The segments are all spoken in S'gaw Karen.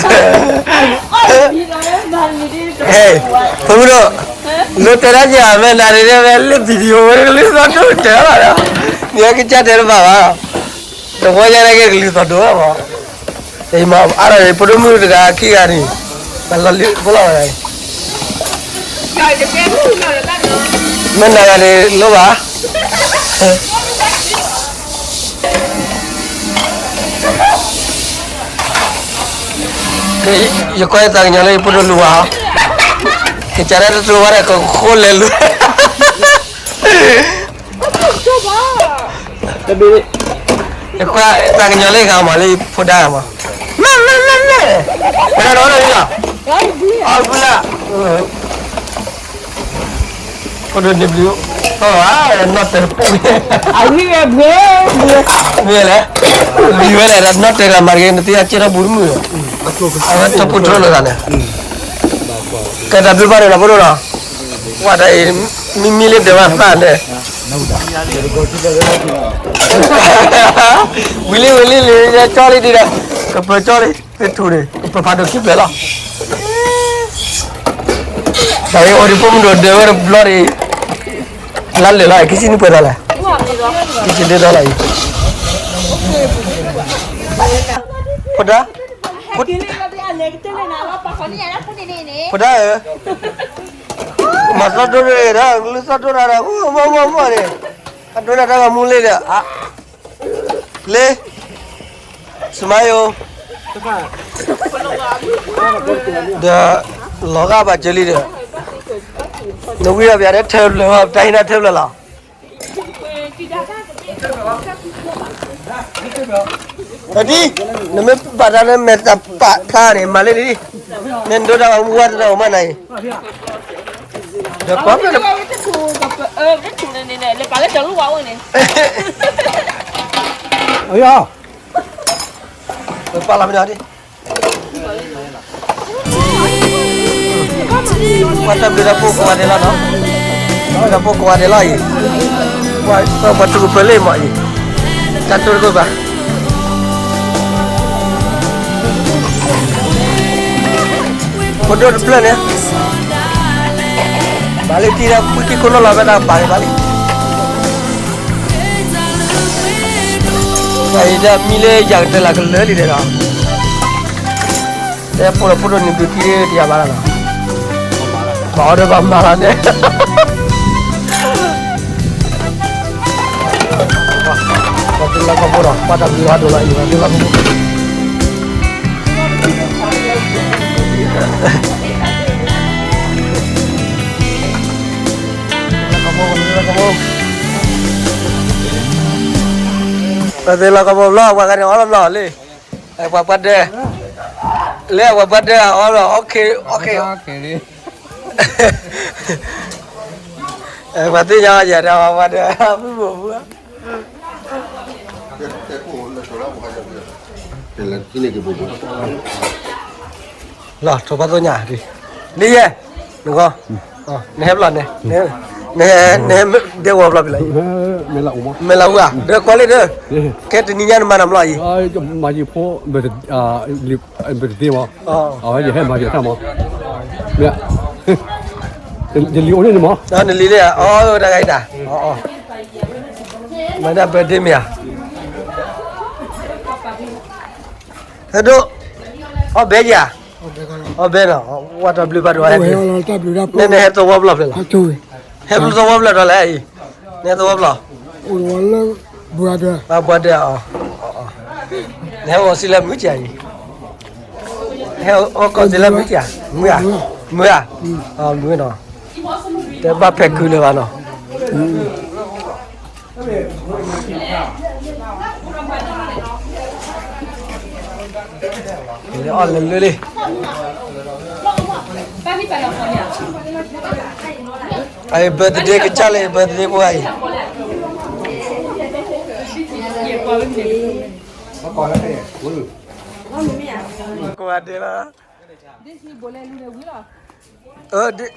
ဟဲ့, ဖိမုၣ်ဒိၣ်, လၢတဲဒၣ်ယၤ မ့ၢ်နၤန့ၣ် မ့ၢ်လၢ video ဝဲ ကလုၢ်သီၣ်ဒိၣ်တဲဘၣ်ဒီး, နကစၢ်တဲတဘၣ်ဘၣ်, တဝီညါန့ၣ်က့ ကလုၢ်သီၣ်ဒိၣ်ဘၣ်, အါထီၣ်န့ၣ် ဖိဒိၣ်မုၣ်တဂၤခံဂၤန့ၣ်, လီၤလံ ဖိလီၤဝဲဒၣ်အံၤ, မ့ၢ်နၤဂၤန့ၣ် လိၣ်ဘၣ် ယကွၢ်ယသးကညီၤလၢယဖိဒိၣ်လူၤဝါ, ကစၢ်ဒၣ်တကျိဘၣ်ဒီး ကဃိလဲၤလူၤ, ယကွၢ်သးကညီၤလၢယဂၤမး လၢယဖိဒါမး, မ့ၢ်မ့ၢ်မ့ၢ်မ့ၢ်, ဝဲဒၣ်ဒီးဒီးလီၤ, အီၣ်ဘုလၢ် ဖိဒိၣ်န့ၣ်ဘျုး, နီၢ်တဲတပူၤ, အဂံၢ်ဝဲဘှဲဘှဲ, မ့ၢ်လဲၣ်, ဘျုးဝဲလဲၣ်ဒီး နီၢ်တဲတဂၤမၤတဂ့ၤ နသ့အကဲထီၣ်ဘူးတမုာ်လီၤ, အဝဲထီၣ်ဖိထီၣ်လိာ်သးန့ၣ်, ကဲတၢ်ဘျုးဘၣ်ဒီး ဖိဒိၣ်ဒီး, ဝဲဒၣ်အံၤ, မံမံလၢဒဲးဝဲသၣ်န့ၣ်, ဝံၤလံဝံၤလံလံ, ကၠီလံဒ်ဒီး, ကပၢၤကၠီလံ, သ့ၣ်ထူၣ်န့ၣ် ကပၢၤဖးဒိၣ်ခံဖျၢၣ်လီၤ. တၢ်အံၤအိၣ်ဒံးဖိမုၣ်ဒိၣ်ဒၢဝဲတဘျီဒီး, လါလဲာ်လီၤ ခံဆံနွံပှဲၤထီၣ်လဲၣ်, ခံဆံဒ့ထီၣ်လီၤအံၤ, ဖိဒါ, ဖိဒါဧၢ, မၤသီဒိၣ်န့ၣ်ဒီး ကလုၢ်သီဒိၣ်တၢ်ဒီး မီၢ်မီၢ်မီၢ်န့ၣ်, အဒိၣ်န့ၣ်တၢ်ဂီၤမူလံဒီး, လ့, စမါယိၤ, ဒီး လီၤဂာ်ဘၣ်ကၢလံဒီး, နဝံၤဒီးပယါဒဲးထၢဖျၢၣ်, တၢ်ဟံးနၤထၢဖျၢၣ်လီၤ. တဒ်, နမ့ၢ်ဘၣ်တၢ်န့ၣ် မ့ၢ်တၢ်ပာ်ဖျါန့ၣ် မၤလၢနဒ်, မ့ၢ်နဒိတၢ်ဂီၤမူဝဲတၢ်ဂီၤမူနၤအံၤ, ဒီးကွၢ်ဖျၢၣ်, ပာ်လီၤမ့ၢ်နၤဒ် ပှၤတၢ်ဘျုးတၢ်ဖှိၣ်ကိးဂၤဒဲးလီၤနီၤ, တၢ်ဘျုးတၢ်ဖှိၣ်ကိးဂၤဒဲးလီၤအံၤ, ပှၤတူၢ်ကပၢၤလၢမးအံၤ, တၢ်တိၢ်တကိၢ်ဘၣ်, ဖိဒိၣ်တဖျၢၣ်န့ၣ်, ဘၣ်လၢတံၢ်ဒၣ် ပှၤခံခိၣ်နီၢ်လီၤ ဖဲတၢ်ပာ်က့ၤဘၣ်လံ. တၢ်အံၤဒၣ်မံလၢယၤကတၢၢ်လၢကလၢာ်လံဒီး, တဲဖိဒီးဖိဒိၣ်န့ၣ် ဘုခံတယၤဘၣ်လီၤနီၤ, ဘၣ်အီၣ်ဒၢဘၣ်မၤလီၤန့ၣ်, ပှၤသ့လီၢ်ကီၢ်ဖိဒီး ပှၤတၢ်ဘျုးဟးဒိၣ်လီၤအံၤ ပှၤသ့လီၢ်ကီၢ်ဖိ ပှၤသ့လီၢ်ကီၢ်ဖိဘျီ ပှၤဂၤန့ၣ်အီၣ်လီၤဘျီလံ, ပှၤပှၤဒဲ, လၢပှၤပှၤဒဲအီၣ်လီၤ အီၣ်ခ့, အီၣ်ခ့, ပှၤသ့ၣ်ညါအီၤယဲၢ်ဒီးပှၤပှၤဒဲ, မုၢ်ဘိးဘုဧါ လီၤထိးပှၤသ့ၣ်ညါ, လံယဲၢ်, နဂီၢ်, နဟဲဘျီန့ၣ်, နဟဲဒဲဝီၤဘျီဖဲလဲၣ်, မဲၢ်လးအူဧါ, ဒီးကွၢ်လံဒီး, ခဲတနံၤညါနမၤနၤဘျီအံၤ, မၤယဖိ, ဘၣ်တဒ့မး, အဝဲယဟဲမၤယတၢ်မး, ယလံၤအိၣ်န့ၣ်မး, နလံၤန့ၣ်, အတၢ်ဂၤအံၤတၢ်, မၤဒၣ်ဘၢဒ့မ့ၢ်ဧါ, ဟဲဒိၣ်, အီၣ်ဘဲယၤ, အီၣ်ဘဲနီၤ, ဝဲတၢ်ဘျုးဘၣ်ဒိၣ်, နဟဲသဝီဘျီဖဲလဲၣ်, ဟဲဘျီသဝီဘျီဒီးလဲၣ်အံၤ, နဟဲသဝီဘျီ, ဘၣ်ဘှါဒၢ, နဟဲအီၣ်စံလၢမုၢ်ကၢအံၤ, ဟဲအီၣ်ကီၢ်စံလၢမုၢ်ကၢ, မုၢ်ဧါ, မုၢ်ဧါ, မုၢ်နီၤ, တဘၣ်ဖဲးခုလၢၤဘၣ်နီၤ အီၣ်လၢလၢလံ, အ birthday ကစၢ်လၢ birthday ပှၤအံၤ, ကိးဂၤဒဲးလီၤ,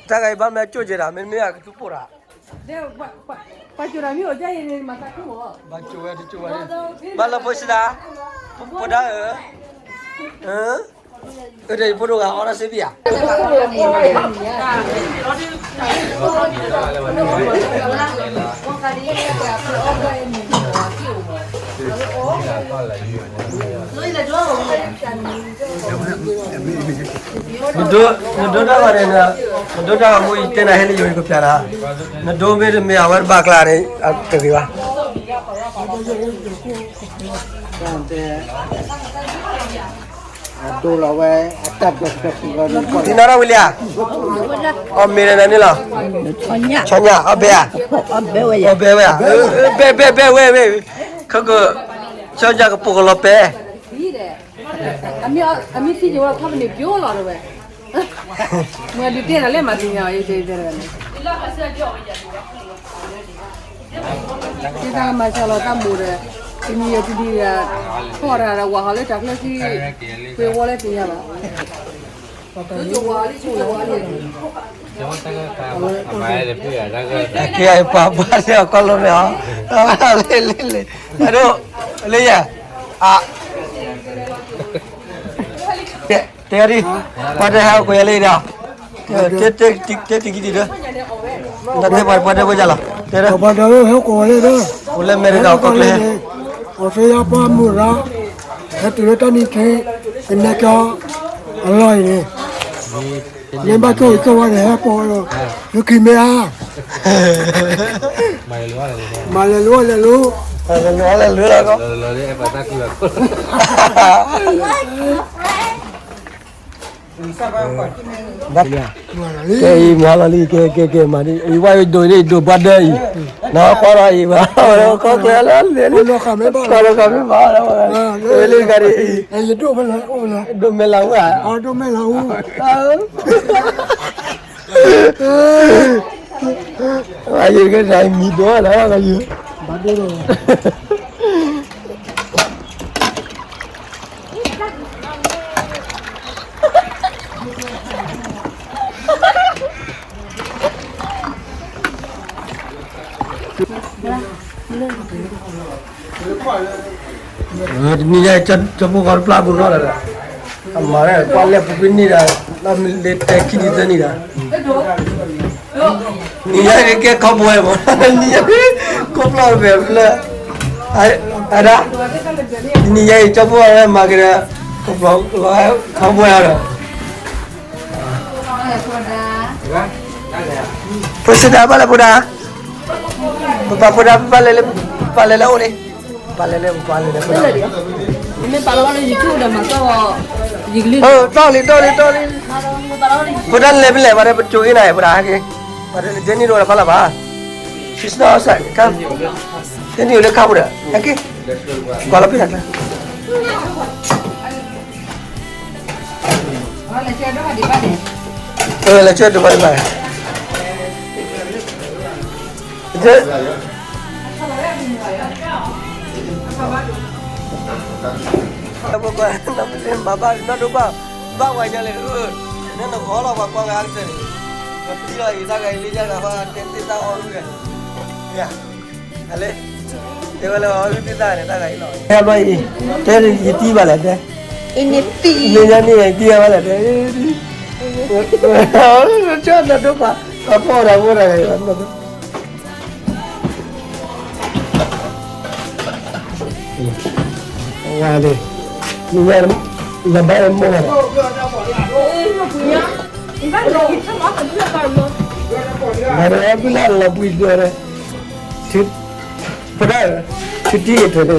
တၢ်ဂၤအံၤဘၣ်မ့ၢ်အကၠိၣ်ကဲဒၣ် မ့တမ့ၢ်အကသူပိာ်တၢ်, ဘၣ်ကၠိဝဲတကၠိဝဲ, ဘၣ်လၢဖိစံဒၣ်, ဖိဒါဧၢ, အၢ အၢ တၢ်ယဖိဒိၣ်ဂၤ အီၣ်တၢ်စ့ဘံၣ်ဧါ. နဒိ, နဒိတၢ်ဂီၤန့ၣ်, နဒိတၢ်ဂီၤမူ ယတဲနၤဟဲလၢယိၤ ယကပျးနၤ, နဒိမ့ၢ်တမ့ၢ် အဝဲတဘၣ်ကျါန့ၣ် တဂ့ၤဘၣ်. ဒ်နီၢ်ရၣ်ဝံၤလံဧါ, အီၣ်မ့ၤဒီးနၤန့ၣ်လီၤ, ဆီညၣ် အီၣ်ဘဲဧါ, အီၣ်ဘဲဝဲဧါ, ဘဲ ဘဲ ဘဲ ဝဲ ဝဲ, ခီက, ဆီညၣ်ကပိာ်ကလီၤပဲ အမ့ၢ်သံကဝဲခီပနံၣ်ပျိလီၤတဝဲ, မ့ၢ်ဒုးတဲနၤလၢမၤသ့ၣ်ညါအံၤတဲတဲဝဲန့ၣ်, ကဲတၢ်ကမၤစှၤလီၤတၢ်မူဒီး, တနံၤယဲၢ်တနံၤဒီး, ဖီၣ်တၢ်ဒီးဝၤဟီလၢတၢ်ကျၢၢ်ခံ, ပှ့ၤဝီလၢသ့ၣ်ညါဘၣ်, က့ၤပှၤဘၣ်လၢအကီၢ်လီၤမ့ၢ်အီၤ, လ့လ့လ့, အဒိ, လ့ယဲၢ်, အ တဲဒ်, ပှၤတဟဲကွဲးလံဒီး, တဲတံၤကံတံၤဒီး, နတဲပှၤပှၤတဲဝဲယၤလီၤ, တဲဒီး, ပှၤတဟဲကွဲးဝဲလံဒီး, အိၣ်လၢအမဲရကၤကီၢ်ချၢ, အီစထြ့လယါပှၢ်မုၢ်ရၣ်, ဟဲတုၤလၢတၢ်နံၤခံ, ကနဲကီ, အလီၢ်အံၤန့ၣ်, မ့ၢ်ဘၣ်ကီၢ်အံၤကီၢ်ဝဲန့ၣ် ဟဲပိာ်လီၤ, လၢခံမ့ၢ်ဧါ မၤလဲၤလိလဲၤလိ, လဲၤလိလဲၤလိလီၤ, ကဲအံၤမၤလီၤလံ, ကဲကဲမၤဒ်အံၤ, ဝဲဒိၣ်ဒ်ဒိၣ်ဘၣ်ဒၢအံၤ, နကွၢ်ဒီးအံၤဘၣ်, ခီကျဲလၢလဲၤလံ, ကွၢ်ဒီးခီမ့ၢ်ဘၣ်, လၢလံဂၤဒ်အံၤ, ဒိၣ်မဲာ်လၤဝဲ, ဒိၣ်မဲာ်လၤဝဲ အယကတၢ်မံၤဒိၣ်လီၤ, တနံၤညါအံၤ ကၠီဖိဃီတပျၢ်ဘူးနီၢ်လၢၤဒီး, အမၤန့ၣ် ကွၢ်လဲၣ်ပူၤကွံာ်နံၣ်ဒီး, လၢမ့ၢ်လၢတဲခံနံၤသၢနံၣ်ဒီး နံၤညါအံၤကဲခီပဝဲမး, နံၤညါအံၤ ကိးဖျီၣ်ဝဲဖျၢၣ်, အဒၣ်, နံၤညါအံၤ ကၠီဖိဝဲမၤက့ၤဒီး, ကိးဖျီၣ်လီၤခီပဝဲဒီး, ဖိစဒါဘၣ်လဲၣ်ဖိဒါ, ပပာ်ဖိဒါ ပပာ်လဲၤလၢ, ပပာ်လဲၤလၢအိၣ်လံ, ပပာ်လဲၤလၢ ပပာ်လဲၤလၢဖိဒါ, မ့ၢ်ပာ်လီၤဘၣ်လၢ YouTube ဒီးမၤကီၢ်, ယကလုၢ်, တီၢ်လံ တီၢ်လံ တီၢ်လံ, ဖိဒါလဲၤဖဲလဲၣ် ပှၤဒီးပစိၤဂ့ၤနၤ ဖိဒါဟဲက့ၤ, ပှၤဒီး Jenny ဒီးတဖးလၢၤဘၣ်, she's not outside, come, Jenny အိၣ်လၢခါပူၤဒီး ဟဲက့ၤ, ကွၢ်လီၤဖဲတၢ်ကျါ လဲၤဆၢဒိးဘၣ်ဒံးဘၣ်, မၤဘၣ်နီၢ်ဒိၣ်ဘၣ်, ဘၣ်ဝဲညါလဲၣ်, နနဂီၤလီၤပှၤကွၢ်ဂၤကတၢၢ်န့ၣ်, ပသံလီၤအံၤတၢ်ဂၤအံၤလံတၢ်ဂၤဃီတဲသ့ၣ်တၢ်အီၣ်ဂၤ, ယၤ, အလဲ, တဲဝဲလၢအီၣ်ဂၤသ့ၣ်တၢ်ဂၤန့ၣ် တၢ်ဂၤအံၤလီၤ, ဟဲဘျီအံၤ, တဲယတံၢ်ဘၣ်လဲၣ်တဲ, မ့ၢ်ညါန့ၣ်ယတံၢ်ဘၣ်လဲၣ်တဲ, ကၠီနီၢ်ဒိၣ်ဘၣ်, အဖီၣ်တၢ်ဖိတၢ်ဂၤအံၤဘၣ်, ဝါလံ, နဘၣ်မ့ၢ်ဝဲ, ဘၣ်လီၤဘုလၢ်လီၤဘှံးဒၢး, ဖိဒါ, ထံတံၢ်အံၤထွဲန့ၣ်, ပကၠူလဲၤမုၢ်လီၤ, တၢ်ဘျုးလီၤဆံလီ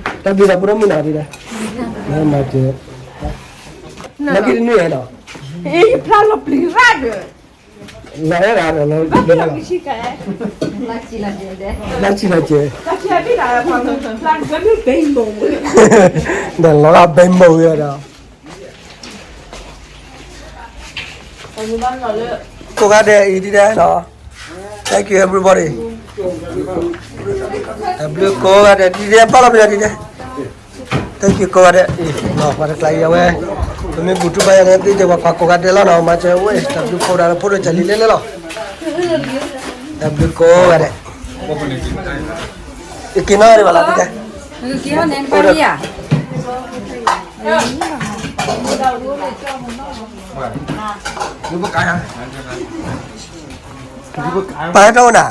ၤ, တၢ်ဘျုးလီၤဖိဒိၣ်မုၣ်နီၤဒ်လဲၣ်, မၤက့ၤ, မၤက့ၤတနွံဟဲနီၤ, ဖျါလီၤပျံၤရၣ်ဒီး လီၤအဲၣ်ဂၤဒီးလီၤ, လီၤဆံးလီၤစဲး, ဒီးလီၤဂာ်ဘဲမိၢ်ဝဲဒီး, ကိးဂၤဒဲးအံၤဒ်လဲၣ်နီၤ, thank you everybody, တၢ်ဘျုးကိးဂၤဒဲးဒ်လဲၣ်, ပာ်လီၤပျံၤဒ်လဲၣ် thank you ကိးဂၤဒဲး, ပှၤတကျါအံၤအဝဲ, ပမ့ၢ်ဘူၣ်ထူဘါယွၤန့ၣ် သ့ၣ်ညါပှၤကွၢ်ကိးဂၤဒဲးလီၤနီၤ, မၤစၢၤဝဲ တၢ်ဘျုးဖိဒါလၢဖိဒိၣ်ကလံၤလဲၣ်လဲၣ်လီၤ, တၢ်ဘျုးကိးဂၤဒဲး, က့ၤနီၣ်ဒံးဘၣ်လီၤ, က့ၤနီၣ်န့ၣ်ပၢ်လံဧါ, ပၢ်ဟဲထီၣ်နၤ,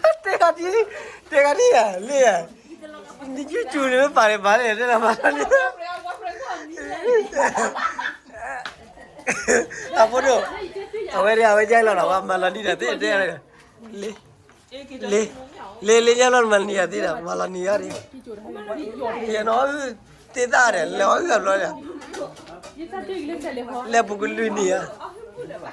တဲဂၤဒ်, တဲဂၤဒ်ဧါ, လ့ဧါ, နကစူၤန့ၣ်မ့ၢ်ပာ်န့ၣ်ပာ်န့ၣ် တဲဒၣ်မၤလီၤနံၤ, အဖိဒိၣ်, အဝဲဒၣ် အဝဲဒ်လီၤဒီး ပှၤမၤလီၤနံၤဒီးသ့တဲ, လ့, လ့လ့ညါလီၤမၤနံၤအသ့ဒီး မၤလီၤနံၤအီၤဒ်, ယနီၢ်အုၣ်သ့သၣ်ဒီး လဲၤအီၣ်အုၣ်အဘျီဒီး, လဲၤပူၤကလုာ်နံၤဧါ.